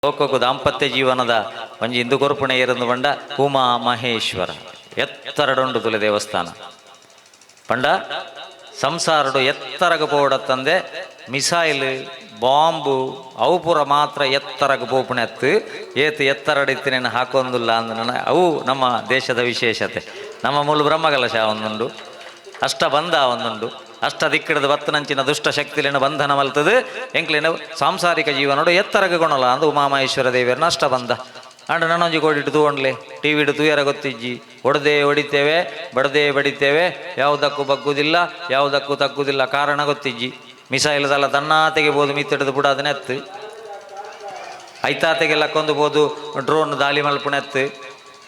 ಲೋಕಕು ದಾಂಪತ್ಯ ಜೀವನದ ಒಂಜಿ ಇಂದು ಕೊರ್ಪುಣೆ ಏರಂದು ಪಂಡ ಉಮಾ ಮಹೇಶ್ವರ ಎತ್ತರಡುಂಡು ತುಲೆ ದೇವಸ್ಥಾನ ಪಂಡ ಸಂಸಾರಡು ಎತ್ತರಗ ಪೋಡತ್ತಂದೆ ಮಿಸೈಲ್ ಬಾಂಬು ಅವು ಪೂರ ಮಾತ್ರ ಎತ್ತರಗ ಪೋಪುಣೆ ಎತ್ತು ಏತು ಎತ್ತರಡಿತ್ತಿನ ಹಾಕೊಂದುಲ್ಲ ಅಂದ ಅವು ನಮ್ಮ ದೇಶದ ವಿಶೇಷತೆ. ನಮ್ಮ ಮೂಲ ಬ್ರಹ್ಮಕಲಶ ಒಂದುಂಡು, ಅಷ್ಟ ಬಂಧ ಒಂದುಂಡು, ಅಷ್ಟ ದಿಕ್ಕಿಡದ ಬತ್ತನಂಚಿನ ದುಷ್ಟ ಶಕ್ತಿಲಿನ ಬಂಧನ ಮಲ್ತದು ಎಂಕ್ಲಿನ ಸಾಂಸಾರಿಕ ಜೀವನೋಡು ಎತ್ತರಗ ಕೊಣಲ ಅಂದು ಉಮಾಮಹೇಶ್ವರ ದೇವಿಯರನ್ನ ಅಷ್ಟ ಬಂಧ. ಅಂಡ ನನ್ನೊಂಜಿ ಕೋಡಿಟ್ಟು ತೂವಣ್ಲೆ ಟಿ ವಿಡು ತೂಯರ ಗೊತ್ತಿಜ್ಜಿ, ಹೊಡೆದೇ ಹೊಡಿತೇವೆ, ಬಡದೇ ಬಡಿತೇವೆ, ಯಾವುದಕ್ಕೂ ಬಗ್ಗುದಿಲ್ಲ, ಯಾವುದಕ್ಕೂ ತಗ್ಗುದಿಲ್ಲ, ಕಾರಣ ಗೊತ್ತಿಜ್ಜಿ. ಮಿಸೈಲ್ದಲ್ಲ ತನ್ನ ತೆಗಿಬೋದು, ಮಿತ್ತಿಡ್ದು ಬುಡ ಅದನ್ನೆತ್ತು ಐತಾತೆಗೆಲ್ಲ ಕೊಂದುಬೋದು, ಡ್ರೋನ್ ದಾಳಿ ಮಲ್ಪುಣೆತ್ತು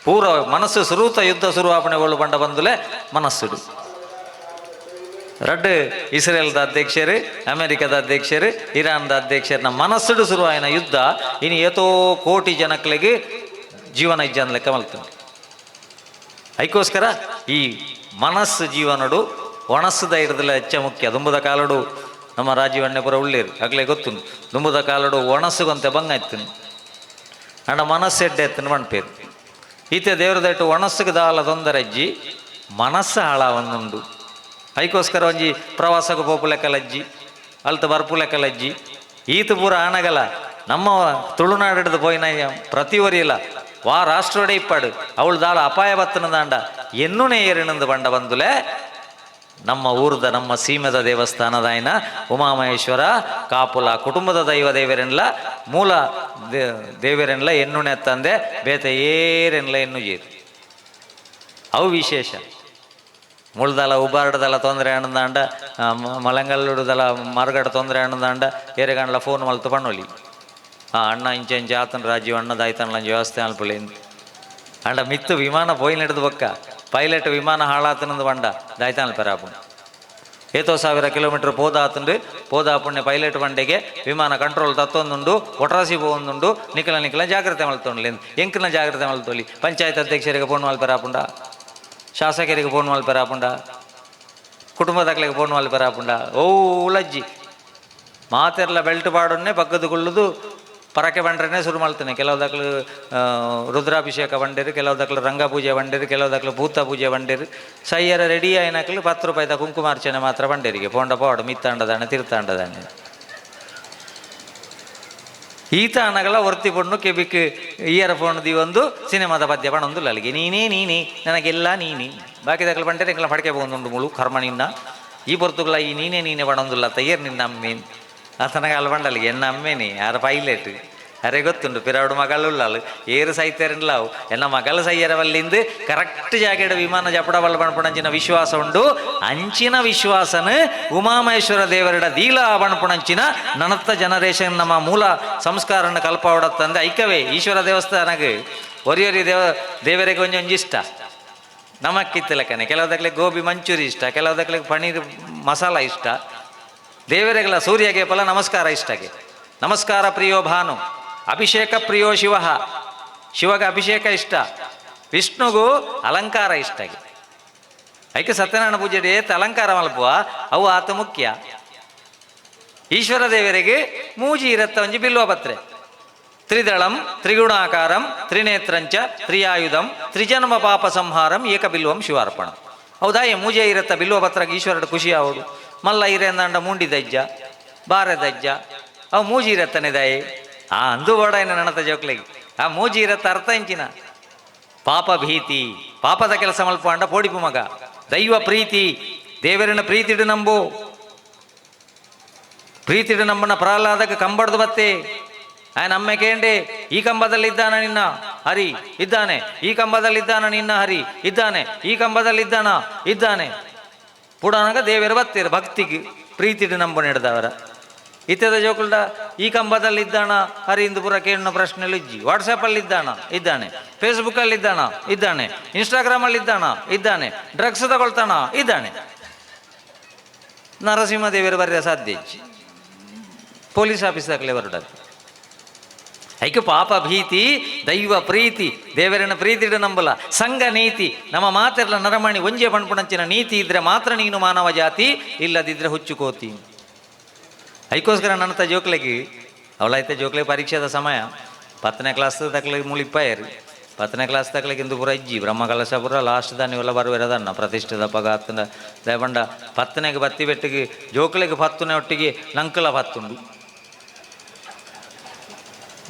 ಪೂರ ಮನಸ್ಸು ಸುರೂತ ಯುದ್ಧ ಸುರುವಾಪಣೆಗಳು ಬಂಡ ಬಂದುಲೆ ಮನಸ್ಸುಡು. ರಡ್ಡು ಇಸ್ರೇಲ್ದ ಅಧ್ಯಕ್ಷರು, ಅಮೆರಿಕದ ಅಧ್ಯಕ್ಷರು, ಇರಾನ್ದ ಅಧ್ಯಕ್ಷರನ್ನ ಮನಸ್ಸುಡು ಶುರುವಾಯಿನ ಯುದ್ಧ ಇನ್ನು ಏತೋ ಕೋಟಿ ಜನಕ್ಲೆಗೆ ಜೀವನ ಇಜ್ಜನ್ ಲೆಕ್ಕ ಮಲ್ತುಂಡು. ಐಕೋಸ್ಕರ ಈ ಮನಸ್ಸು ಜೀವನಡು ಒಣಸ್ಸುದ ಹಿಡ್ದಲ ಹೆಚ್ಚ ಮುಖ್ಯ. ದುಂಬುದ ಕಾಲಡು ನಮ್ಮ ರಾಜೀವಣ್ಣಪುರ ಉಳ್ಳೇರು ಅಗ್ಲೇ ಗೊತ್ತುಂಡು, ದುಂಬುದ ಕಾಲಡು ಒಣಸುಗಂತೆ ಬಂಗ ಇತ್ತು ಅಂಡ ಮನಸ್ಸು ಎಡ್ಡೆ ಎತ್ತನು ಮಣ್ಪೇರು. ಈತೆ ದೇವ್ರ ದಟ್ಟು ಒಣಸ್ಸುಗೆ ದಾಲ ತೊಂದರೆ ಅಜ್ಜಿ, ಮನಸ್ಸು ಹಾಳ ಒಂದುಂಡು. ಐಕೋಸ್ಕರ ಒಂಜಿ ಪ್ರವಾಸಕ್ಕೆ ಪೋಪು ಲೆಕ್ಕಲಜ್ಜಿ, ಅಲ್ತ ಬರ್ಪು ಲೆಕ್ಕಲಜ್ಜಿ. ಈತ ಪೂರ ಆನಗಲ ನಮ್ಮ ತುಳುನಾಡಿಡ್ದು ಪೋಯಿನ ಪ್ರತಿ ಒರಿಯಲ ವಾ ರಾಷ್ಟ್ರೋಡೆ ಇಪ್ಪಾಡು ಅವಳು ದಾಳ ಅಪಾಯ ಬತ್ತನ ದಾಂಡ ಎನ್ನುನೇ ಏರಿನಂದು ಬಂಡ ಬಂದುಲೆ ನಮ್ಮ ಊರ್ದ ನಮ್ಮ ಸೀಮೆದ ದೇವಸ್ಥಾನದಾಯನ ಉಮಾಮಹೇಶ್ವರ ಕಾಪುಲ ಕುಟುಂಬದ ದೈವ ದೇವರೆನ್ಲ ಮೂಲ ದೇವರೆನ್ಲ ಎನ್ನುಣೆ ತಂದೆ ಬೇತೆ ಏರೆನ್ಲ ಎನ್ನು ಜೇರು ಅವು ವಿಶೇಷ. ಮುಳ್ದಲ ಉಬಾರ್ಡದಲ್ಲ ತೊಂದರೆ ಅಣ್ಣದಾಂಡ, ಮಲಂಗಲ್ಲುಡುದಲ ಮರಗಡ ತೊಂದರೆ ಅಣ್ಣದಾಂಡ ಏರೆಗಂಡ್ಲ ಫೋನ್ ಮಲ್ತು ಪಣ್ಣೊಲಿ, ಆ ಅಣ್ಣ ಇಂಚ ಇಂಚ ಆತನ ರಾಜೀವ್ ಅಣ್ಣದಾಯ್ತನಲ ವ್ಯವಸ್ಥೆ ಅಲ್ಪಲೆ. ಅಂಡ ಮಿತ್ತು ವಿಮಾನ ಪೋಯಿ ನಡೆದು ಬೊಕ್ಕ ಪೈಲಟ್ ವಿಮಾನ ಹಾಳಾತನಂದು ಬಂಡ ದಾಯ್ತಾನಲ್ ಪೆರಾಪುಂಡು. ಏತೋ ಸಾವಿರ ಕಿಲೋಮೀಟರ್ ಪೋದಾತುಂಡು, ಪೋದಾ ಪುಣ್ಯ ಪೈಲಟ್ ಬಂಡೆಗೆ ವಿಮಾನ ಕಂಟ್ರೋಲ್ ತತ್ತೊಂದುಂಡು, ಒಟ್ರಾಸಿ ಪೋವೊಂದುಂಡು, ನಿಕಲ ನಿಕಲ ಜಾಗ್ರತೆ ಮಲ್ತೊಂಡ್ಲಿ, ಎಂಕ್ನ ಜಾಗ್ರತೆ ಮಲ್ತೊಲಿ. ಪಂಚಾಯತ್ ಅಧ್ಯಕ್ಷರಿಗೆ ಫೋನ್ ಮಲ್ಪೆರಾಪುಂಡ, ಶಾಸಕರಿಗೆ ಫೋನ್ ಮಲ್ಪೆರಾಪುಂಡ, ಕುಟುಂಬದಕ್ಲೆಗೆ ಫೋನ್ ಮಲ್ಪೆರಾಪುಂಡ? ಓ ಉಲಜ್ಜಿ ಮಾತೆರ್ಲ ಬೆಲ್ಟ್ ಪಾಡೊನ್ನೆ ಪಕ್ಕದ ಕುಳ್ಳುದು ಪರಕೆ ಬಂಡ್ರನೆ ಶುರು ಮಾಡ್ತಾನೆ. ಕೆಲವು ದಾಖಲು ರುದ್ರಾಭಿಷೇಕ ಬಂಡೇರು, ಕೆಲವು ದಾಖಲು ರಂಗಪೂಜೆ ಬಂಡೇರು, ಕೆಲವು ದಾಖಲು ಭೂತ ಪೂಜೆ ಬಂಡೇರು. ಸೈಯರ ರೆಡಿ ಆಯ್ನಕ್ಲು 10 ರೂಪಾಯಿದ ಕುಂಕುಮಾರ್ಚನೆ ಮಾತ್ರ ಬಂಡೇರಿಗೆ ಪೋಂಡ ಪೋಡು ಮಿತ್ತಾಂಡದಾನೆ ತಿರ್ತಾಂಡದಾನೆ. ಈತ ಅನಗಲ ಒರ್ತಿ ಪೊಣ್ಣು ಕೆಬಿಕ್ ಇಯರ್ ಫೋನ್ ಒಂದು ಸಿನಿಮಾದ ಪದ್ಯ ಪಣೊಂದು ಅಲ್ಲಿಗೆ ನೀನೇ ನೀನೇ ನನಗೆಲ್ಲ ನೀನೇ. ಬಾಕಿ ದಾಖಲು ಬಂಡೇರು ಎಂಕಲ ಪಡಕೆ ಪೋಂದುಂಡು ಮುಳು ಕರ್ಮ ನಿನ್ನ ಈ ಪೊರ್ತುಗಳ ಈ ನೀನೇ ನೀನೇ ಪಣೊಂದುಲ್ಲ ತಯ್ಯರ್ ನಿನ್ನ ಅಮ್ಮೇನ್ ಆತನಗ ಅಲ್ ಬಂಡಲಿಗೆ ಎನ್ನ ಅಮ್ಮೇನಿ ಯಾರ ಪೈಲಟ್ ಅರೆ ಗೊತ್ತುಂಡು ಪಿರಾಡು ಮಗಳುಳ್ಳಾಳು ಏರು ಸೈತೇರಿನ್ಲಾವು ಎನ್ನ ಮಗಳ ಸೈಯರವಲ್ಲಿಂದು ಕರೆಕ್ಟ್ ಜಾಗೆಡ್ ವಿಮಾನ ಜಪಡವಲ್ಲ ಬಣ್ಪುಣಂಚಿನ ವಿಶ್ವಾಸ ಉಂಡು. ಅಂಚಿನ ವಿಶ್ವಾಸನ ಉಮಾಮಹೇಶ್ವರ ದೇವರಡ ದೀಲಾ ಬಣ್ಪುಣಂಚಿನ ನನತ್ತ ಜನರೇಷನ್ ನಮ್ಮ ಮೂಲ ಸಂಸ್ಕಾರನ ಕಲ್ಪಾವಡತ್ತಂದೆ ಐಕವೇ ಈಶ್ವರ ದೇವಸ್ಥಾನಗೆ ಒರಿಯೊರಿ ದೇವ ದೇವರಿಗೆ ಒಂಜಿ ಒಂಜಿ ಇಷ್ಟ ನಮಕ್ಕಿತ್ತು ಲೆಕ್ಕನೆ. ಕೆಲವು ದಕ್ಲೆ ಗೋಬಿ ಮಂಚೂರಿ ಇಷ್ಟ, ಕೆಲವು ದಕ್ಲೆ ಪನ್ನೀರ್ ಮಸಾಲ ಇಷ್ಟ. ದೇವರಿಗೆಲ್ಲ ಸೂರ್ಯಗೆ ಫಲ ನಮಸ್ಕಾರ ಇಷ್ಟಗೆ. ನಮಸ್ಕಾರ ಪ್ರಿಯೋ ಭಾನು, ಅಭಿಷೇಕ ಪ್ರಿಯೋ ಶಿವ, ಶಿವಗ ಅಭಿಷೇಕ ಇಷ್ಟ, ವಿಷ್ಣುಗೂ ಅಲಂಕಾರ ಇಷ್ಟಗೆ. ಐಕೆ ಸತ್ಯನಾರಾಯಣ ಪೂಜೆ ಏತ್ ಅಲಂಕಾರ ಮಲ್ಪುವ ಅವು ಆತ ಮುಖ್ಯ. ಈಶ್ವರ ದೇವರಿಗೆ ಮೂಜಿ ಇರತ್ತ ಒಂಜಿ ಬಿಲ್ವ ಪತ್ರೆ. ತ್ರಿದಳಂ ತ್ರಿಗುಣಾಕಾರಂ ತ್ರಿನೇತ್ರಂಚ ತ್ರಿಯಾಯುಧಂ ತ್ರಿಜನ್ಮ ಪಾಪ ಸಂಹಾರಂ ಏಕಬಿಲ್ವಂ ಶಿವಾರ್ಪಣ. ಹೌದಾ? ಈ ಮೂಜೆ ಇರತ್ತ ಬಿಲ್ವ ಪತ್ರಕ್ಕೆ ಈಶ್ವರಡು ಖುಷಿ ಆವಡು. ಮಲ್ಲ ಇರೆಂದಂಡ ಮುಂಡಿ ದಜ್ಜ ಬಾರೆ ದಜ್ಜ ಅವು ಮೂಜಿ ಇರತ್ತನೆ ದಾಯಿ ಆ ಅಂದು ಬೋಡ ನಣತ ಜೋಕ್ಲೆಗೆ ಆ ಮೂಜಿ ಇರತ್ತ ಅರ್ಥ ಇಂಚಿನ ಪಾಪ ಭೀತಿ, ಪಾಪದ ಕೆಲಸ ಮಲ್ಪ ಅಂಡ ಪೋಡಿಪು ಮಗ. ದೈವ ಪ್ರೀತಿ, ದೇವರಿನ ಪ್ರೀತಿಡು ನಂಬು, ಪ್ರೀತಿಡು ನಂಬನ ಪ್ರಹ್ಲಾದಕ್ಕೆ ಕಂಬಡ್ದು ಬತ್ತೆ ಆಯನ ಅಮ್ಮೆ ಕೇಂಡೆ, ಈ ಕಂಬದಲ್ಲಿದ್ದಾನ ನಿನ್ನ ಹರಿ? ಇದ್ದಾನೆ. ಈ ಕಂಬದಲ್ಲಿದ್ದಾನ ನಿನ್ನ ಹರಿ? ಇದ್ದಾನೆ. ಈ ಕಂಬದಲ್ಲಿದ್ದಾನ? ಇದ್ದಾನೆ. ಪುಡಾನಗ ದೇವರು ಬತ್ತೀರ ಭಕ್ತಿಗೆ ಪ್ರೀತಿಡು ನಂಬು ನಡೆದವರ. ಇತ್ಯದ ಜೋಕುಲ್ಡ ಈ ಕಂಬದಲ್ಲಿದ್ದಾನ ಹರಿ ಇಂದು ಪುರ ಕೇಳಿನ ಪ್ರಶ್ನೆ ಇಜ್ಜಿ. ವಾಟ್ಸಪ್ಪಲ್ಲಿ ಇದ್ದಾನ? ಇದ್ದಾನೆ. ಫೇಸ್ಬುಕ್ಕಲ್ಲಿ ಇದ್ದಾನ? ಇದ್ದಾನೆ. ಇನ್ಸ್ಟಾಗ್ರಾಮಲ್ಲಿ ಇದ್ದಾನ? ಇದ್ದಾನೆ. ಡ್ರಗ್ಸ್ ತಗೊಳ್ತಾನ? ಇದ್ದಾನೆ. ನರಸಿಂಹದೇವರು ಬರೆಯ ಸಾಧ್ಯ ಇಜ್ಜಿ, ಪೊಲೀಸ್ ಆಫೀಸ್ ದಾಖಲೆ ಬರಡದು. ಐಕೆ ಪಾಪ ಭೀತಿ, ದೈವ ಪ್ರೀತಿ, ದೇವರಿನ ಪ್ರೀತಿಡು ನಂಬಲ, ಸಂಘ ನೀತಿ. ನಮ್ಮ ಮಾತೆರ್ಲ ನರಮಣಿ ಒಂಜೆ ಪಣ್ಪುಣಂಚಿನ ನೀತಿ ಇದ್ರೆ ಮಾತ್ರ ನೀನು ಮಾನವ ಜಾತಿ, ಇಲ್ಲದಿದ್ರೆ ಹುಚ್ಚುಕೋತಿ. ಐಕೋಸ್ಕರ ನನ್ನ ಜೋಕ್ಲೆಗೆ ಅವಳೈತೆ ಜೋಕ್ಲೆ ಪರೀಕ್ಷೆದ ಸಮಯ. 10ನೇ ಕ್ಲಾಸ್ ತಕ್ಲಿಗೆ ಮುಳಿಪ್ಪಾಯರು. 10ನೇ ಕ್ಲಾಸ್ ತಕ್ಲಿಗೆ ಇಂದು ಪೂರ ಇಜ್ಜಿ ಬ್ರಹ್ಮಕಲಶ ಪೂರ ಲಾಸ್ಟ್ ದಾನಿ ಇವೆಲ್ಲ ಬರುವೆರದನ್ನ ಪ್ರತಿಷ್ಠೆದ ಪಗ ಆತನ ದಯಪಂಡ 10ನೆಗೆ ಬತ್ತಿ ಬೆಟ್ಟಿಗೆ ಜೋಕುಲೆಗೆ ಪತ್ತುನೆ ಒಟ್ಟಿಗೆ ನಂಕಲ ಪತ್ತುಂಡು.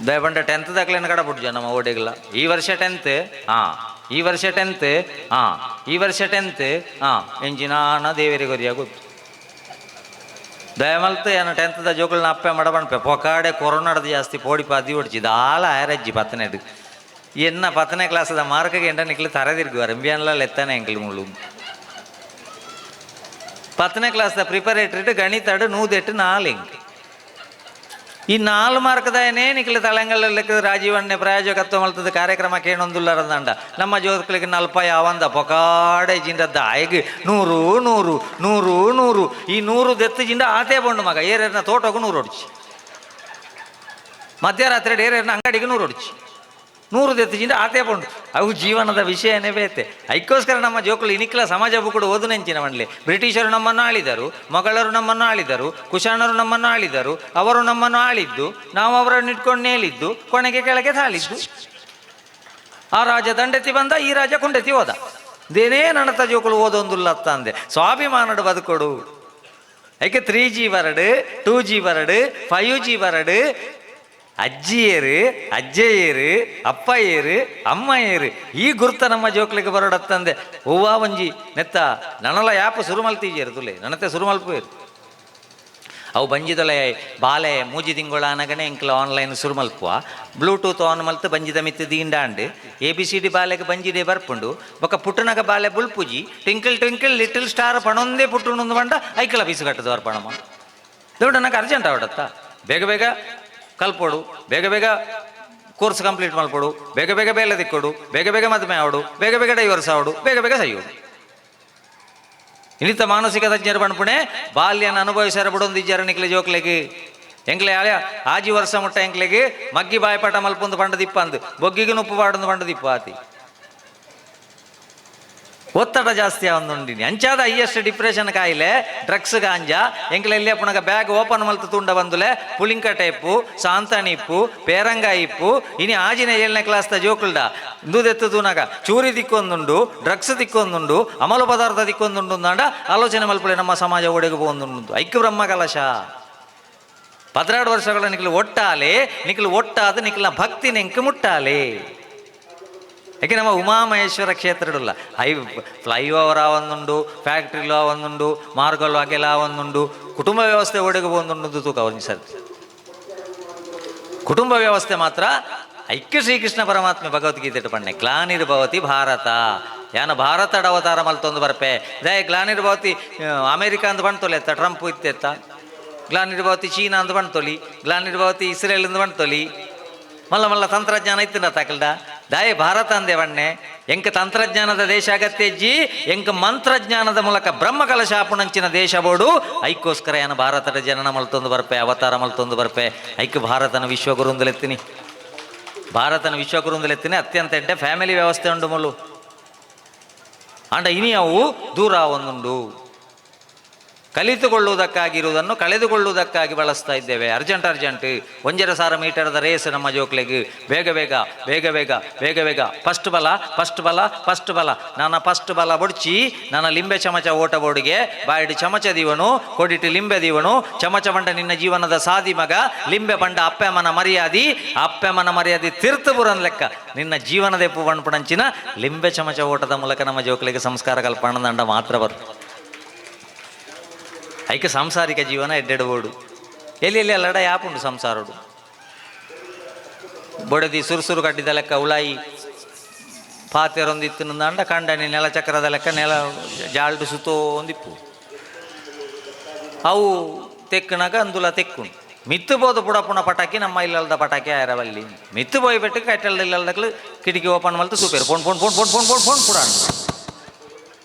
ದಯಪಂಡ 10th ತಕ್ಲೇನ ಕಡಪುಡ್ಜ ನಮ್ಮ ಓಡೆಗ್ಲ. ಈ ವರ್ಷ 10th, ಹಾಂ ಈ ವರ್ಷ 10th, ಹಾಂ ಈ ವರ್ಷ 10th, ಹಾಂ ಎಂಜಿನಾನ ದೇವರಿಗೆ ಗೊರಿಯ ಗೊತ್ತು. ದಯಮಲ್ತು ಏನ 10th ಜೋಕುಲ್ನ ಅಪ್ಪೆ ಮಡಬಣ್ಪೆ ಪೊಕಾಡೆ ಕೊರೋನಾಡದು ಜಾಸ್ತಿ ಪೋಡಿ ಪಾದಿ ಓಡಿಚಿ ದಾಲ ಆಯರಜ್ಜಿ 10ನೇದು ಎನ್ನ 10ನೇ ಕ್ಲಾಸದ ಮಾರ್ಕಗೆ ಎಂಟ ನಿಕ್ಲು ತರದಿರ್ಗುವಾರ ಎಂಬಿಯನ್ಲ ಲೆತ್ತಾನೆ ಎಂಕಲ್ ಮುಳ್ಳು. 10ನೇ ಕ್ಲಾಸ್ದ ಪ್ರಿಪರೇಟರಿ ಗಣಿತಾಡು 108 4 ಇಂಕ್. ಈ 4 ಮಾರ್ಕ್ದಾಯನೇ ನಿಕ್ಲು ತಳಂಗಲ್ಲ ರಾಜೀವಣ್ಣೆ ಪ್ರಾಯೋಜಕತ್ವ ಮಲ್ತದ ಕಾರ್ಯಕ್ರಮ ಕೇಣೊಂದುಲ್ಲರಂದಂಡ ನಮ್ಮ ಜೋಕ್ಲಿಗೆ ನಲ್ಪಾಯ ಅವಂದ ಪೊಕಾಡೆ ಜಿಂಡದ್ದ ಆಯ್ಗೆ 100 100 100 100 ಈ 100 ದೆತ್ತು ಜಿಂಡ ಆತೇ ಬಂಡು ಮಗ ಏರೇರ್ನ ತೋಟಗೂ 100 ಹೊಡ್ಚಿ, ಮಧ್ಯರಾತ್ರಿ ಏರೇರ್ನ ಅಂಗಡಿಗೆ 100 ಹೊಡ್ಚಿ, 100 ದೆತ್ತು ಜಿಂಡ ಆತೇ ಬಂಡು. ಅವು ಜೀವನದ ವಿಷಯನೇ ಬೇತೆ. ಐಕ್ಕೋಸ್ಕರ ನಮ್ಮ ಜೋಕುಲು ಇನಿಕ್ಲ ಸಮಾಜ ಬುಕ್ಕುಡು ಓದು ನೆಂಚಿನ ಮಂಡ್ಲಿ. ಬ್ರಿಟಿಷರು ನಮ್ಮನ್ನು ಆಳಿದರು, ಮೊಘಲರು ನಮ್ಮನ್ನು ಆಳಿದರು, ಕುಶಾಣರು ನಮ್ಮನ್ನು ಆಳಿದರು, ಅವರು ನಮ್ಮನ್ನು ಆಳಿದ್ದು, ನಾವು ಅವರನ್ನು ಇಟ್ಕೊಂಡು ನೇಲಿದ್ದು, ಕೊನೆಗೆ ಕೆಳಗೆ ತಾಳಿದ್ದು. ಆ ರಾಜ ದಂಡೆತ್ತಿ ಬಂದ, ಈ ರಾಜ ಕುಂಡೆತ್ತಿ ಹೋದ. ದೇನೇ ನಣತ ಜೋಕುಲು ಓದೊಂದುಲ್ಲತ್ತ ಅಂದೆ ಸ್ವಾಭಿಮಾನಡು ಬದುಕೊಡು. ಐಕೆ 3G ಬರಡು, 2G ಬರಡು, 5G ಬರಡು, ಅಜ್ಜಿಯರು ಅಜ್ಜಯ್ಯರು ಅಪ್ಪಯ್ಯರು ಅಮ್ಮಯ್ಯರು ಈ ಗುರ್ತ ನಮ್ಮ ಜೋಕ್ಲಿಗೆ ಬರೋಡತ್ತಂದೆ. ಹೂವ ಒಂಜಿ ನೆತ್ತ ನನಲ ಯಾಪ ಸುರುಮಲ್ತೀಜೇರು ತುಲೆ ನನತೆ ಸುರುಮಲ್ಪೇರು. ಅವು ಬಂಜಿದೊಲೆ ಬಾಲೆ ಮೂಜಿ ತಿಂಗಳ ಅನಗನೆ ಎಂಕ್ಲ ಆನ್ಲೈನ್ ಸುರುಮಲ್ಪುವ. ಬ್ಲೂಟೂತ್ ಆನ್ ಮಲ್ತು ಬಂಜಿದ ಮಿತ್ತು ದೀಂಡಾಂಡ್ ABCD ಬಾಲೆಗೆ ಬಂಜಿಡೆ ಬರ್ಪುಂಡು. ಬೊಕ ಪುಟ್ಟನಗ ಬಾಲೆ ಬುಲ್ಪುಜಿ ಟ್ವಿಂಕಲ್ ಟ್ವಿಂಕಲ್ ಲಿಟಲ್ ಸ್ಟಾರ್ ಪಣೊಂದೇ ಪುಟ್ಟುಂಡು ಬಂಡ ಐಕಲ ಪೀಸು ಕಟ್ಟದು ಅರ್ಪಣಮ್ಮ. ದೊಡ್ಡ ನನಗೆ ಅರ್ಜೆಂಟ್ ಆವಡತ್ತ ಬೇಗ ಬೇಗ ಕಲ್ಪೋಡು, ಬೇಗ ಬೇಗ ಕೋರ್ಸ್ ಕಂಪ್ಲೀಟ್ ಮಾಡ್ಕೊಡು, ಬೇಗ ಬೇಗ ಬೇಲೆ ದಿಕ್ಕೊಡು, ಬೇಗ ಬೇಗ ಮದುವೆ ಆವಡು, ಬೇಗ ಬೇಗ ಡೈವರ್ಸ್ ಆವಡು, ಬೇಗ ಬೇಗ ಸೈಯೋಡು. ಇನ್ನಿತ ಮಾನಸಿಕ ತಜ್ಞರು ಪಣಪುಣೆ ಬಾಲ್ಯನ ಅನುಭವಿಸಾರ ಬಿಡೊಂದು ಇಜ್ಜಾರ ನಿಕ್ಲೆ ಜೋಕ್ಲೆಗೆ. ಎಂಕ್ಲೆ ಆಳ್ಯ ಆಜಿ ವರ್ಷ ಮುಟ್ಟ ಎಂಕ್ಲೆಗೆ ಮಗ್ಗಿ ಬಾಯಪಾಟ ಮಲ್ಪೊಂದು ಪಂಡ ದಿಪ್ಪ ಅಂದು ಬೊಗ್ಗಿಗೆ ನುಪ್ಪು ಪಾಡೊಂದು ಪಂಡ ದಿಪ್ಪ ಆತಿ ಒತ್ತಡ ಜಾಸ್ತಿ ಆವೊಂದುಂಡಿನಿ. ಅಂಚಾದ ಹೈಯೆಸ್ಟ್ ಡಿಪ್ರೆಷನ್ ಕಾಯಿಲೆ ಡ್ರಗ್ಸ್ ಗಾಂಜಾ. ಎಂಕ್ಲೆ ಎಲ್ಲಿ ಪುನಗ ಬ್ಯಾಗ್ ಓಪನ್ ಮಲ್ತು ತುಂಡ ಬಂದುಲೆ ಪುಳಿಂಕ ಟೈಪು ಸಾಂತಾನಿಪ್ಪು ಪೇರಂಗಾಯಿ ಇಪ್ಪು. ಇನಿ ಆಜಿನ 7ನೇ ಕ್ಲಾಸ್ದ ಜೋಕುಲ್ಡ ಇಂದುದೆತ್ತು ತೂನಗ ಚೂರಿ ದಿಕ್ಕೊಂದುಂಡು, ಡ್ರಗ್ಸ್ ದಿಕ್ಕೊಂದುಂಡು, ಅಮಲು ಪದಾರ್ಥ ದಿಕ್ಕೊಂದುಂಡು ಅಂದಾಂಡ ಆಲೋಚನೆ ಮಲ್ಪುಲೆ ನಮ್ಮ ಸಮಾಜ ಒಡೆಗೆ ಪೋವೊಂದುಂಡು. ಐಕ್ಯ ಬ್ರಹ್ಮ ಕಲಶ 12 ವರ್ಷಗಳ ನಿಕ್ಲು ಒಟ್ಟಾಲೆ, ನಿಕ್ಲು ಒಟ್ಟಾದ ನಿಕ್ಲ ಭಕ್ತಿ ನೆಂಕು ಮುಟ್ಟಾಲೆ. ಯಾಕೆ ನಮ್ಮ ಉಮಾಮಹೇಶ್ವರ ಕ್ಷೇತ್ರಡುಲ್ಲ ಹೈ ಫ್ಲೈಓವರ್ ಆವೊಂದುಂಡು, ಫ್ಯಾಕ್ಟ್ರಿಲು ಆವೊಂದುಂಡು, ಮಾರ್ಗಲು ಅಗೆಲ ಆವೊಂದುಂಡು, ಕುಟುಂಬ ವ್ಯವಸ್ಥೆ ಒಡೆಗೆ ಪೋವೊಂದುಂಡು ತೂಕ ಒಂಜಿ ಸರ್ತಿ. ಕುಟುಂಬ ವ್ಯವಸ್ಥೆ ಮಾತ್ರ ಐಕ್ಯ ಶ್ರೀಕೃಷ್ಣ ಪರಮಾತ್ಮ ಭಗವದ್ಗೀತೆ ಪಣ್ಣೆ ಗ್ಲಾನಿರ್ಭವತಿ ಭಾರತ ಯಾನ ಭಾರತ ಅವತಾರ ಮಲ್ತೊಂದು ಬರ್ಪೆ ದಯ ಗ್ಲಾನಿರ್ಭವತಿ ಅಮೆರಿಕ ಅಂದ್ ಪಣ್ತೊಲೆ ಎತ್ತ ಟ್ರಂಪ್ ಇತ್ತೆತ್ತ ಗ್ಲಾನಿರ್ಭವತಿ ಚೀನಾ ಅಂದ್ ಪಣ್ತೊಲಿ ಗ್ಲಾನಿರ್ಭವತಿ ಇಸ್ರೇಲ್ ಅಂದ್ ಪಣ್ತೊಲಿ ಮಲ್ಲ ಮಲ್ಲ ತಂತ್ರಜ್ಞಾನ ಇತ್ತಿನ ತಾಕಲ್ದ ದಾಯ ಭಾರತ ಅಂದೆ ಬಣ್ಣೆ ಎಂಕ ತಂತ್ರಜ್ಞಾನದ ದೇಶ ಅಗತ್ಯಜ್ಜಿ ಎಂಕ ಮಂತ್ರಜ್ಞಾನದ ಮೂಲಕ ಬ್ರಹ್ಮಕಲಶಾಪುಣಂಚಿನ ದೇಶ ಬೋಡು. ಐಕ್ಕೋಸ್ಕರ ಏನ ಭಾರತದ ಜನನ ಮಲ್ತೊಂದು ಬರ್ಪೆ, ಅವತಾರ ಮಲ್ತೊಂದು ಬರ್ಪೆ. ಐಕ್ ಭಾರತನ ವಿಶ್ವಗುರುಂದಲೆತ್ತೀನಿ, ಭಾರತನ ವಿಶ್ವಗುರುಂದಲೆತ್ತೀನಿ. ಅತ್ಯಂತ ಎಡ್ಡೆ ಫ್ಯಾಮಿಲಿ ವ್ಯವಸ್ಥೆ ಉಂಡು ಮುಲು ಅಂಡ ಇನಿ ಅವು ದೂರ ಒಂದುಂಡು. ಕಲಿತುಕೊಳ್ಳುವುದಕ್ಕಾಗಿರುವುದನ್ನು ಕಳೆದುಕೊಳ್ಳುವುದಕ್ಕಾಗಿ ಬಳಸ್ತಾ ಇದ್ದೇವೆ. ಅರ್ಜೆಂಟ್ ಅರ್ಜೆಂಟ್ 1.5 ಸಾವಿರ ಮೀಟರ್ದ ರೇಸ್ ನಮ್ಮ ಜೋಕ್ಲೆಗೆ ಬೇಗ ಬೇಗ ಬೇಗ ಬೇಗ ಬೇಗ ಬೇಗ ಫಸ್ಟ್ ಬಲ ಫಸ್ಟ್ ಬಲ ಫಸ್ಟ್ ಬಲ ನನ್ನ ಫಸ್ಟ್ ಬಲ ಬೊಡ್ಚಿ ನನ್ನ ಲಿಂಬೆ ಚಮಚ ಓಟ ಬೋರ್ಡಿಗೆ ಬಾಯಿಡು ಚಮಚ ದೀವನು ಕೊಡಿಟ್ಟು ಲಿಂಬೆ ದೀವನು. ಚಮಚ ಬಂಡ ನಿನ್ನ ಜೀವನದ ಸಾದಿ ಮಗ, ಲಿಂಬೆ ಬಂಡ ಅಪ್ಪೆಮ್ಮನ ಮರ್ಯಾದಿ, ಅಪ್ಪೆಮ್ಮನ ಮರ್ಯಾದಿ ತೀರ್ಥಪುರನ್ ಲೆಕ್ಕ ನಿನ್ನ ಜೀವನದ ಎಪ್ಪು ಬಣ್ಪುಣಂಚಿನ ಲಿಂಬೆ ಚಮಚ ಓಟದ ಮೂಲಕ ನಮ್ಮ ಜೋಕ್ಲೆಗೆ ಸಂಸ್ಕಾರ ಕಲ್ಪಣದಂಡ ಮಾತ್ರ ಬರ್ತದೆ. ಐಕೆ ಸಾಂಸಾರಿಕ ಜೀವನ ಎಡ್ಡೆಡಬೋಡು ಎಲ್ಲಿ ಎಲ್ಲಿ ಅಲ್ಲಡ ಯಾಪುಂಡು ಸಂಸಾರಡು ಬೊಡದಿ ಸುರುಸುರು ಕಟ್ಟಿದ ಲೆಕ್ಕ ಉಳಾಯಿ ಪಾತೆರೊಂದಿತ್ತು ಅಂಡ ಕಂಡನಿ ನೆಲ ಚಕ್ರದ ಲೆಕ್ಕ ನೆಲ ಜಾಲ್ಡು ಸುತ್ತೋ ಒಂದಿಪ್ಪು ಅವು ತೆಕ್ಕನಾಗ ಅಂದುಲ ತೆಕ್ಕುಂಡು ಮಿತ್ತು ಬೋದು ಪುಡಪುಣ ಪಟಾಕಿ ನಮ್ಮ ಇಲ್ಲಲ್ದ ಪಟಾಕಿ ಆಯರವಲ್ಲಿ ಮಿತ್ತು ಪೋಯಿ ಬೆಟ್ಟು ಕಟ್ಟಲ್ದ ಇಲ್ಲಲ್ದಕ್ಲು ಕಿಟಕಿ ಓಪನ್ ಮಲ್ತು super phone phone phone phone phone phone phone ಪುಡಾಂಡು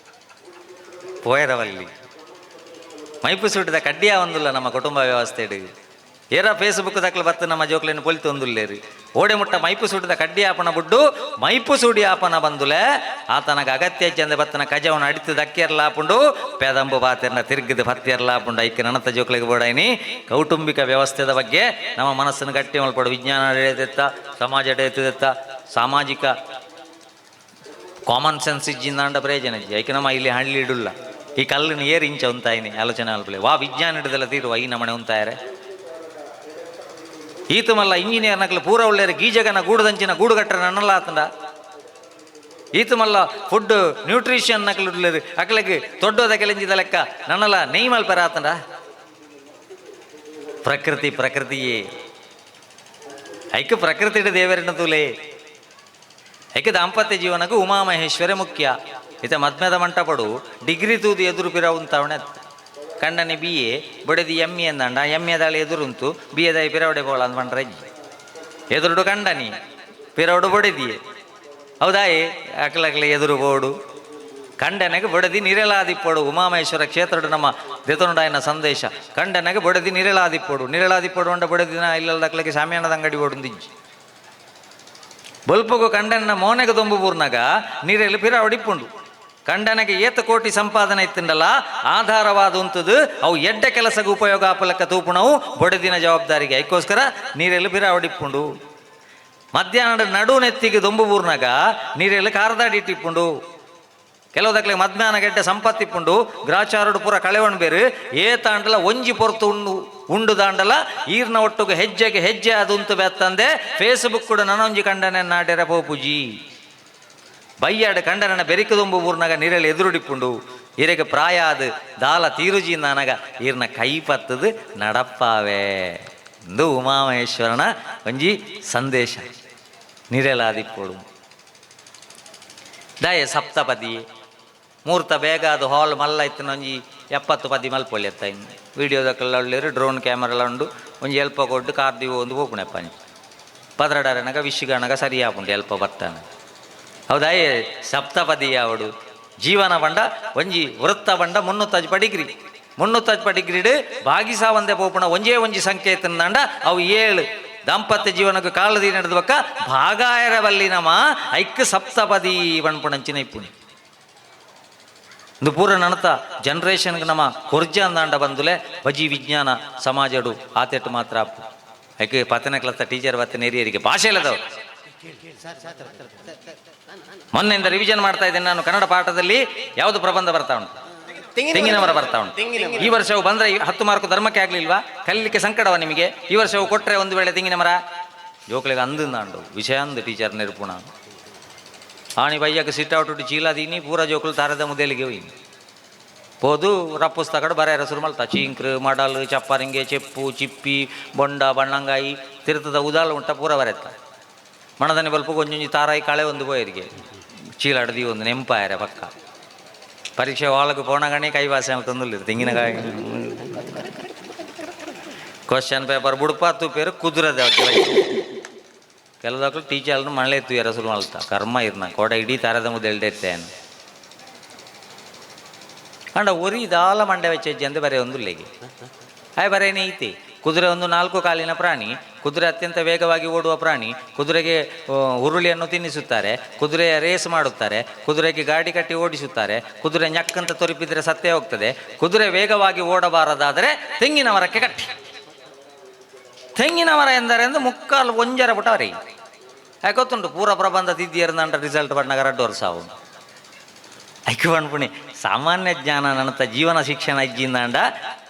ಪೋಯರವಲ್ಲಿ. ಮೈಪು ಸುಟ್ಟಿದ ಕಡ್ಡಿಯ ಒಂದುಲ್ಲ ನಮ್ಮ ಕುಟುಂಬ ವ್ಯವಸ್ಥೆ. ಏರ ಫೇಸ್ಬುಕ್ ದಕ್ಲು ಬತ್ತು ನಮ್ಮ ಜೋಕ್ಲೆನ್ ಪೊಲಿತೊಂದುಲ್ಲೇರು. ಓಡೆ ಮುಟ್ಟ ಮೈಪು ಸೂಡಿದ ಕಡ್ಡಿ ಆಪನ ಬುಡ್ಡು ಮೈಪು ಸೂಡಿ ಆಪನ ಬಂದುಲೆ ಆತನಗ ಅಗತ್ಯ ಚಂದ ಬತ್ತನ ಕಜವನ ಅಡಿತು ದಕ್ಕಿಯರ್ಲಾಪುಂಡು ಪೆದಂಬು ಬಾತೆರ್ನ ತಿರುಗಿದ ಪತ್ತಿಯರ್ಲಾಪುಂಡು. ಐಕ್ಕೆ ನನತ ಜೋಕ್ಲೆಗ್ ಬೋಡೈನಿ ಕೌಟುಂಬಿಕ ವ್ಯವಸ್ಥೆದ ಬಗ್ಗೆ ನಮ್ಮ ಮನಸ್ಸನ್ನು ಗಟ್ಟಿ ಮಲ್ಪಡು. ವಿಜ್ಞಾನ ಎಡೆದೆತ್ತ, ಸಮಾಜ ಎಡೆಯುತ್ತಿತ್ತ, ಸಾಮಾಜಿಕ ಕಾಮನ್ ಸೆನ್ಸ್ ಇಜ್ಜಿಂದಾಂಡ ಪ್ರಯೋಜನ ಇಜ್ಜಿ. ಐಕೆ ನಮ್ಮ ಇಲ್ಲಿ ಹಳ್ಳಿ ಇಡುಲ್ಲ ಈ ಕಲ್ಲಿನ ಏರ್ ಇಂಚ ಉಂತಾಯಿನಿ ಆಲೋಚನೆ ಅಲ್ಪಲೆ ವಾ ವಿಜ್ಞಾನ ಹಿಡಿದೆಲ್ಲ ತೀರುವ ಈ ನಮಣೆ ಉಂತಾಯರೆ. ಈತ ಮಲ್ಲ ಇಂಜಿನಿಯರ್ ನಕಲು ಪೂರ ಒಳ್ಳೆಯರು ಗೀಜಗನ ಗೂಡುದಂಚಿನ ಗೂಡುಗಟ್ಟರ ನನ್ನಲ್ಲ ಆತಂಡ. ಈತ ಮಲ್ಲ ಫುಡ್ ನ್ಯೂಟ್ರಿಷನ್ ನಕಲು ಉಳ್ಳೇರು ಅಕ್ಲೆಗ್ ದೊಡ್ಡೋದ ಕೆಲೆಂಜಿದ ಲೆಕ್ಕ ನನ್ನಲ್ಲ ನೆಯ್ ಮಲ್ಪೆರ ಆತಂಡ. ಪ್ರಕೃತಿ ಪ್ರಕೃತಿಯೇ ಐಕ ಪ್ರಕೃತಿ ದೇವರಿನ ತೂಲೆ. ಐಕ ದಾಂಪತ್ಯ ಜೀವನಕ್ಕೆ ಉಮಾಮಹೇಶ್ವರ ಮುಖ್ಯ. ಇತ ಮದ್ಮೆದ ಮಂಟಪಡು ಡಿಗ್ರಿ ತೂದು ಎದುರು ಪಿರ ಉಂತಾವಣೆ. ಕಂಡನಿ ಬಿ ಎ ಬೊಡೆದಿ ಎಮ್ ಎ ಅಂದಂಡ ಎಮ್ ಎದಾಳಿ ಎದುರುಂತು ಬಿ ಎದಾಯಿ ಪಿರವಡೆ ಬೋಳ ಅಂದ್ ಪಂಡ್ರೆ ಎದುರುಡು ಕಂಡನಿ ಪಿರವಡು ಬೊಡೆದಿಯೇ ಹೌದಾ? ಏ ಅಕ್ಲಕ್ಲೆ ಎದುರು ಬೋಡು ಕಂಡನೆಗೆ ಬೊಡೆದಿ ನಿರಳಾದಿಪ್ಪಡು. ಉಮಾಮಹೇಶ್ವರ ಕ್ಷೇತ್ರಡು ನಮ್ಮ ದೆತೊಂಡಾಯನ ಸಂದೇಶ ಕಂಡನೆಗೆ ಬೊಡೆದಿ ನಿರಳಾದಿಪ್ಪಡು. ನಿರಳಾದಿಪ್ಪಡು ಅಂಡ ಬೊಡೆದಿನ ಇಲ್ಲದಕ್ಲಗೆ ಶಾಮಿಯಾನದ ಅಂಗಡಿ ಬೋಡುಂದಿಜ್ಜಿ. ಬೊಲ್ಪುಗು ಕಂಡನ ಮೋನೆಗೆ ದೊಂಬು ಬೂರ್ನಾಗ ನೀರಲ್ಲಿ ಪಿರವಡಿಪ್ಪುಂಡು. ಕಂಡನಿಗೆ ಏತ ಕೋಟಿ ಸಂಪಾದನೆ ಇತ್ತಂಡಲ್ಲ ಆಧಾರವಾದ ಉಂತದು ಅವು ಎಡ್ಡ ಕೆಲಸಕ್ಕೆ ಉಪಯೋಗ ಆಪಲಕ್ಕ ತೂಪುಣವು ಬೊಡೆದಿನ ಜವಾಬ್ದಾರಿಗೆ. ಐಕ್ಕೋಸ್ಕರ ನೀರಲ್ಲಿ ಪಿರವಡಿಪ್ಪುಂಡು. ಮಧ್ಯಾಹ್ನ ನಡು ನೆತ್ತಿಗೆ ದೊಂಬು ಬೂರ್ನಾಗ ನೀರಲ್ಲಿ ಕಾರದಾಡಿ ಇಟ್ಟಿಪ್ಪುಂಡು. ಕೆಲವು ದಕ್ಲೆ ಮಧ್ಯಾಹ್ನ ಗೆಡ್ಡೆ ಸಂಪತ್ತಿಪ್ಪುಂಡು ಗ್ರಾಚಾರುಡು ಪೂರ ಕಳೆವಣ್ ಬೇರು ಏ ತಾಂಡಲ ಒಂಜಿ ಪೊರ್ತು ಉಂಡು ಉಂಡು ದಾಂಡಲ ಈರ್ನ ಒಟ್ಟುಗು ಹೆಜ್ಜೆಗೆ ಹೆಜ್ಜೆ ಅದುಂತು ಬೆತ್ತಂದೆ ಫೇಸ್ಬುಕ್ ಕೂಡ ನನೊಂಜಿ ಕಂಡನೆ ನಾಡೆರ ಪೋಪುಜಿ. ಬಯ್ಯಾಡು ಕಂಡನ ಬೆರಿಕು ದೊಂಬು ಬೂರ್ನಾಗ ನೀರಲ್ಲಿ ಎದುರುಡಿಪ್ಪುಂಡು. ಇರೆಗೆ ಪ್ರಾಯ ಅದು ದಾಲ ತೀರುಜಿ ನಾನಗ ಈರ್ನ ಕೈ ಪತ್ತದು ನಡಪ್ಪಾವೆ ಎಂದು ಉಮಾಮಹೇಶ್ವರನ ಒಂಜಿ ಸಂದೇಶ. ನಿರೆಲಾದಿಪ್ಪೋಡು ದಾಯ ಸಪ್ತಪದಿ ಮೂರ್ತ ಬೇಗ ಅದು ಹಾಲ್ ಮಲ್ಲ ಇತ್ತಿನ ಒಂಜಿ 70 ಪದಿ ಮಲ್ಪೊಲಿ ಎತ್ತ ಇನ್ನು ವೀಡಿಯೋದಕ್ಕೆಲ್ಲ ಒಳ್ಳೆಯರು ಡ್ರೋನ್ ಕ್ಯಾಮರೆಲ್ಲ ಉಂಡು ಒಂಜಿ ಎಲ್ಪ ಕೊಟ್ಟು ಕಾರ್ ದಿವ ಒಂದು ಪೋಪುಣೆಪ್ಪ ಪದ್ರಡರನಗ ವಿಶ್ಗನಗ ಸರಿ ಆಪುಂಡು ಎಲ್ಪ ಬತ್ತಾನ. ಹೌದಾ? ಏ ಸಪ್ತಪದಿ ಯಾವಡು ಜೀವನ ಬಂಡ ಒಂಜಿ ವೃತ್ತ ಬಂಡ 350 ಡಿಗ್ರಿ 350 ಡಿಗ್ರಿಡ್ ಭಾಗಿಸಾ ಒಂದೇ ಪೋಪುಣ ಒಂಜೇ ಒಂಜಿ ಸಂಕೇತ ಅವು 7 ದಾಂಪತ್ಯ ಜೀವನಕ್ಕೆ ಕಾಲದಿ ನಡೆದ ಬಕ್ಕ ಭಾಗಾಯರ ಬಲ್ಲಿ ನಮ್ಮ ಐಕ್ ಸಪ್ತಪದಿ ಪಣ್ಪುಣಂಚಿನ ಇಪ್ಪುಣಿ. ಇಂದು ಪೂರ ನನತ ಜನ್ರೇಷನ್ಗೆ ನಮ್ಮ ಕೊರ್ಜ ಅಂದಾಂಡ ಬಂದುಲೆ ಬಜಿ ವಿಜ್ಞಾನ ಸಮಾಜಡು ಆತೆಟ್ಟು ಮಾತ್ರ ಅಪ್ಪು. ಐಕೆ ಪತ್ತನೇ ಕ್ಲಾಸ್ ಟೀಚರ್ ಬತ್ತ ನೇರಿಯರಿಗೆ ಭಾಷೆ ಇಲ್ಲದವರು. ಮೊನ್ನೆಯಿಂದ ರಿವಿಷನ್ ಮಾಡ್ತಾ ಇದ್ದೇನೆ ನಾನು. ಕನ್ನಡ ಪಾಠದಲ್ಲಿ ಯಾವುದು ಪ್ರಬಂಧ ಬರ್ತಾ ಉಂಟು? ತೆಂಗಿನ ಮರ ಬರ್ತಾ ಉಂಟು. ಈ ವರ್ಷವು ಬಂದ್ರೆ 10 ಮಾರ್ಕ್ ಧರ್ಮಕ್ಕೆ ಆಗ್ಲಿಲ್ವಾ? ಕಲಿಲಿಕ್ಕೆ ಸಂಕಟವ ನಿಮಗೆ? ಈ ವರ್ಷವು ಕೊಟ್ಟರೆ ಒಂದು ವೇಳೆ ತೆಂಗಿನ ಮರ ಜೋಕ್ಲಿಗೆ ಅಂದು ವಿಷಯ ಅಂದು ಟೀಚರ್ ನಿರೂಪಣ ಆಣಿ ಬಯ್ಯಕ್ಕೆ ಸಿಟ್ಟಾವುಟು ಚೀಲ ದೀನಿ ಪೂರ ಜೋಕುಲು ತಾರದ ಮುದೇಲಿಗೆ ಹೋಯಿ ಪೋದು ರಪ್ಪುಸ್ತಕಡು ಬರೆಯರ ಶುರು ಮಲ್ತ ಚೀಂಕ್ರು ಮಡಲ್ ಚಪ್ಪರಿಂಗೆ ಚೆಪ್ಪು ಚಿಪ್ಪಿ ಬೊಂಡ ಬಣ್ಣಂಗಾಯಿ ತಿರುತದ ಉದಾಲ ಉಂಟ ಪೂರ ಬರೆತ್ತ ಮಣದನಿ ಬಲ್ಪು ಒಂಜೊಂಜಿ ತಾರಾಯಿ ಕಳೆ ಒಂದು ಪೋಯರಿಗೆ ಚೀಲ ಅಡ್ದಿ ಒಂದು ನೆಂಪಾಯರೆ ಪಕ್ಕ ಪರೀಕ್ಷೆ ಒಳಗೆ ಪೋಣಗಣಿ ಕೈವಾಸೆ ತಂದುಲ್ಲ ತೆಂಗಿನಕಾಯಿ ಕ್ವಶನ್ ಪೇಪರ್ ಬುಡ್ಪ ತೂಪೇರು ಕುದುರೆದ ಕೆಲದಕ್ಕೂ ಟೀಚರ್ನು ಮಳೆ ತೂಯರ ಶುರು ಮಲ್ತ ಕರ್ಮ ಇರ್ನ ಕೋಡ ಇಡೀ ತಾರದ ಮುದ್ದೆ ಎಲ್ಡೆತ್ತೇನು ಅಂಡ ಒರಿ ದಾಲ ಮಂಡೆ ವೆಚ್ಚ ಅಂತ ಬರೆ ಒಂದು ಲೇಗೆ ಆಯ್ ಬರೇನೆ ಐತಿ. ಕುದುರೆ ಒಂದು 4 ಕಾಲಿನ ಪ್ರಾಣಿ. ಕುದುರೆ ಅತ್ಯಂತ ವೇಗವಾಗಿ ಓಡುವ ಪ್ರಾಣಿ. ಕುದುರೆಗೆ ಹುರುಳಿಯನ್ನು ತಿನ್ನಿಸುತ್ತಾರೆ, ಕುದುರೆಯ ರೇಸ್ ಮಾಡುತ್ತಾರೆ, ಕುದುರೆಗೆ ಗಾಡಿ ಕಟ್ಟಿ ಓಡಿಸುತ್ತಾರೆ. ಕುದುರೆ ñಕ್ಕಂತ ತೊರಿಪಿದ್ರೆ ಸತ್ತೇ ಹೋಗ್ತದೆ. ಕುದುರೆ ವೇಗವಾಗಿ ಓಡಬಾರದಾದರೆ ತೆಂಗಿನ ಮರಕ್ಕೆ ಕಟ್ಟಿ. ತೆಂಗಿನ ಮರ ಎಂದರೆ ಎಂದು ಮುಕ್ಕಾಲು ಒಂಜರ ಪುಟ ಅವರಿಗೆ ಯಾಕೆ ಗೊತ್ತುಂಟು. ಪೂರ ಪ್ರಬಂಧ ತಿದ್ದಿಯರ್ದಂಡ ರಿಸಲ್ಟ್ ಬಣ್ಣಗ 2 ವರ್ಷ ಅವು ಐಕು ಪಣ್ಪುಣಿ ಸಾಮಾನ್ಯ ಜ್ಞಾನ ನನ್ನತ ಜೀವನ ಶಿಕ್ಷಣ ಇಜ್ಜಿಂದಾಂಡ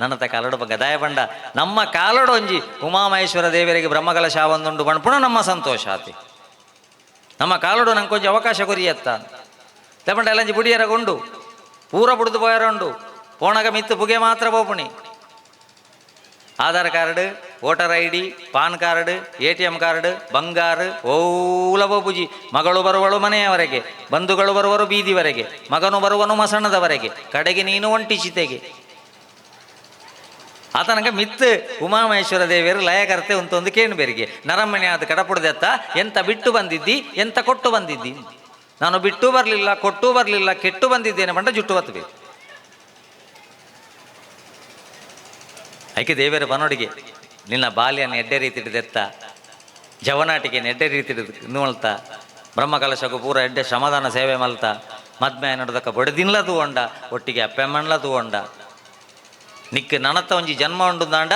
ನನ್ನತ ಕಾಲಡು ಗದಾಯ ಬಂಡ ನಮ್ಮ ಕಾಲಡು ಒಂಜಿ ಉಮಾಮಹೇಶ್ವರ ದೇವರಿಗೆ ಬ್ರಹ್ಮಕಲಶ ಒಂದುಂಡು ಪಣ್ಪುಣ ನಮ್ಮ ಸಂತೋಷ ಆತಿ. ನಮ್ಮ ಕಾಲಡು ನಂಗೆ ಕೊಂಚ ಅವಕಾಶ ಕೊರಿಯತ್ತ ತೆಪಂಡ ಎಲ್ಲಂಜಿ ಬುಡಿಯರ ಉಂಡು ಪೂರ ಬುಡ್ದು ಪೋಯರ ಉಂಡು ಪೋಣಗ ಮಿತ್ತು ಪುಗೆ ಮಾತ್ರ ಪೋಪುಣಿ. Aadhaar card, voter I D, PAN card, ATM card, ಬಂಗಾರು ಓಲ ಪೂಜಿ. ಮಗಳು ಬರುವಳು ಮನೆಯವರೆಗೆ, ಬಂಧುಗಳು ಬರುವರು ಬೀದಿವರೆಗೆ, ಮಗನು ಬರುವನು ಮಸಣದವರೆಗೆ, ಕಡೆಗೆ ನೀನು ಒಂಟಿ ಚಿತೆಗೆ. ಆತನಗ ಮಿತ್ತು ಉಮಾಮಹೇಶ್ವರ ದೇವಿಯರು ಲಯಕರ್ತೆ ಉಂತೊಂದು ಕೇಣು ಬೇರಿಗೆ ನರಮಣೆ ಆದ ಕಡಪುಡ್ದೆತ್ತ ಎಂತ ಬಿಟ್ಟು ಬಂದಿದ್ದಿ ಎಂತ ಕೊಟ್ಟು ಬಂದಿದ್ದಿ? ನಾನು ಬಿಟ್ಟು ಬರಲಿಲ್ಲ, ಕೊಟ್ಟು ಬರಲಿಲ್ಲ, ಕೆಟ್ಟು ಬಂದಿದ್ದೇನೆ ಬಂಡ ಜುಟ್ಟು ಬತ್ತಬೇಕು. ಐಕೆ ದೇವರ ಬನೋಡಿಗೆ ನಿನ್ನ ಬಾಲ್ಯನ ಎಡ್ಡೆ ರೀತಿಡ್ ದೆತ್ತ, ಜವನಾಟಿಗೆ ಎಡ್ಡೆ ರೀತಿಡ್ ಇಂದು ಮಲ್ತ, ಬ್ರಹ್ಮಕಲಶకు ಪೂರ ಎಡ್ಡೆ ಶ್ರಮದಾನ ಸೇವೆ ಮಲ್ತ, ಮದ್ಮೆ ನಡ್ದಕ್ಕ ಬಡದಿನ್ಲ ತೂವಂಡ, ಒಟ್ಟಿಗೆ ಅಪ್ಪೆಮ್ಮನ್ಲ ತೂವಂಡ. ನಿಕ್ ನನತ್ತ ಒಂಜಿ ಜನ್ಮ ಉಂಡುದಾಂಡ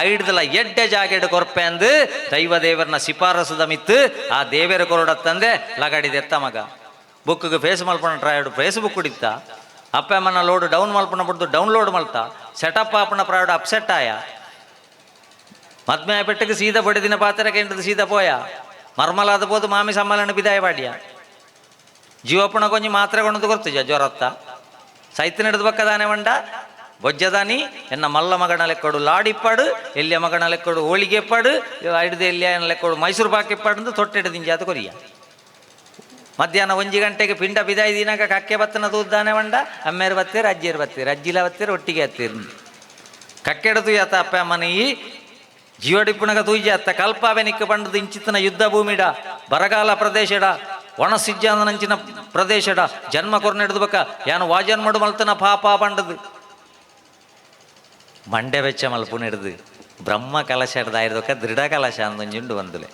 ಐಡ್ದಲ ಎಡ್ಡೆ ಜಾಗೆಡ್ ಕೊರ್ಪೆ ಅಂದು ದೈವ ದೇವರನ ಶಿಫಾರಸುದ ಮಿತ್ತು ಆ ದೇವೆರ ಕೊರಡತ್ತಂದೆ ಲಗಡಿದೆತ್ತ ಮಗ. ಬುಕ್ಗೆ ಫೇಸ್ ಮಲ್ಪನ ಟ್ರೈಡ್ ಫೇಸ್ಬುಕ್ ಕುಡಿತ್ತ, ಅಪ್ಪ ಅಮ್ಮನ ಲೋಡ್ ಡೌನ್ ಮಲ್ಪನ ಬಿಡ್ದು ಡೌನ್ಲೋಡ್ ಮಲ್ತ, ಸೆಟಪ್ ಆಪನ ಪ್ರಾಡ್ ಅಪ್ಸೆಟ್ ಆಯ. ಮದ್ಮೆ ಪೆಟ್ಟಿಗೆ ಸೀದಾ ಬಡಿದಿನ ಪಾತ್ರ ಕೇಂದ್ರದ ಸೀದಾ ಪೋಯ, ಮರ್ಮಲಾದ ಪೋದು ಮಾಮಿ ಸಮ್ಮಲನ ಬಿದಾಯ ಪಾಡ್ಯ. ಜೀವಪ್ಪಣ ಕೊಂಚ ಮಾತ್ರೆ ಕೊಂಡು ಗೊತ್ತುಜ ಜ್ವರತ್ತ ಸೈತ್ ನಡೆದ ಬಕ್ಕದಾನೆ వంಡ ಬೊಜ್ಜದಾನಿ ಎನ್ನ ಮಲ್ಲ ಮಗನ ಲೆಕ್ಕಡು ಲಾಡಿಪ್ಪಾಡು, ಎಲ್ಲಿಯ ಮಗನ ಲೆಕ್ಕಡು ಹೋಳಿಗೆ ಇಪ್ಪಾಡು, ಐಡ್ದು ಎಲ್ಲಿಯ ಲೆಕ್ಕಡು ಮೈಸೂರು ಪಾಕ್ ಇಪ್ಪಾಡು, ತೊಟ್ಟೆಡು ದಿಂಜಾತ ಕೊರಿಯ. ಮಧ್ಯಾಹ್ನ 1 ಗಂಟೆಗೆ ಪಿಂಡ ಬಿದಾಯಿ ದಿನಾಗ ಕಕ್ಕೆ ಬತ್ತನ ತೂದ್ದಾನೆ వంಡ. ಅಮ್ಮೇರು ಬತ್ತೀರು, ಅಜ್ಜಿಯರು ಬತ್ತೀರು, ಅಜ್ಜಿಲ ಬತ್ತೀರು, ಒಟ್ಟಿಗೆ ಹತ್ತೀರು. ಕಕ್ಕೆಡ ತೂಯತ ಅಪ್ಪ ಅಮ್ಮನ ಈ ಜೀವಡಿಪ್ಪುನಗ ತೂಜಿ ಕಲ್ಪಾವೆ ನಿಕ್ಕ ಪಂಡದು ಇಂಚಿತನ ಯುದ್ಧ ಭೂಮಿಡ, ಬರಗಾಲ ಪ್ರದೇಶಡ, ಒಣಸಿಜ್ಜಾಂದನಂಚಿನ ಪ್ರದೇಶಡ ಜನ್ಮ ಕೊರ್ನೆಡ್ದು ಬಕ್ಕ ಯಾನು ವಾಜನ್ಮಡು ಮಲ್ತನ ಪಾಪ ಪಂಡದು ಮಂಡೆ ವೆಚ್ಚ ಮಲ್ಪುನೆಡ್ದು ಬ್ರಹ್ಮ ಕಲಶ ಆಯ್ದೊಕ್ಕ ದೃಢ ಕಲಶ ಅಂದೊಂಜುಂಡು ಬಂದುಲೆ.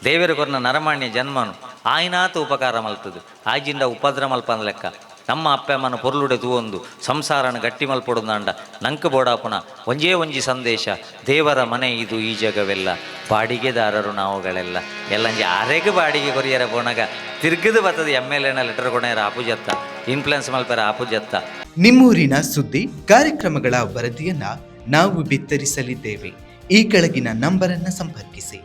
ದೇವರು ಕೊರ್ನ ನರಮಾಣ್ಯ ಜನ್ಮನು ಆಯ್ನಾತ ಉಪಕಾರ ಮಲ್ತದು, ಆಜಿಂಡ ಉಪದ್ರ ಮಲ್ಪಂದ ಲೆಕ್ಕ. ನಮ್ಮ ಅಪ್ಪೆ ಅಮ್ಮನ ಪೊರ್ಲುಡೆ ತೂವೊಂದು ಸಂಸಾರನ ಗಟ್ಟಿ ಮಲ್ಪೊಡುಂದಾಂಡ ನಂಕ್ ಬೋಡಾಪುನ ಒಂಜೇ ಒಂಜಿ ಸಂದೇಶ, ದೇವರ ಮನೆ ಇದು ಈ ಜಗವೆಲ್ಲ, ಬಾಡಿಗೆದಾರರು ನಾವುಗಳೆಲ್ಲ. ಎಲ್ಲಂಜಿ ಆರೆಗ್ ಬಾಡಿಗೆ ಕೊರಿಯರ ಪೋನಾಗ ತಿರ್ಗದು ಬರ್ತದೆ. ಎಮ್ ಎಲ್ ಎನ ಲೆಟರ್ ಕೊಣೆಯರ ಆಪುಜತ್ತ, ಇನ್ಫ್ಲುಯೆನ್ಸ್ ಮಲ್ಪೆರ ಆಪುಜತ್ತ. ನಿಮ್ಮೂರಿನ ಸುದ್ದಿ ಕಾರ್ಯಕ್ರಮಗಳ ವರದಿಯನ್ನ ನಾವು ಬಿತ್ತರಿಸಲಿದ್ದೇವೆ. ಈ ಕೆಳಗಿನ ನಂಬರನ್ನು ಸಂಪರ್ಕಿಸಿ.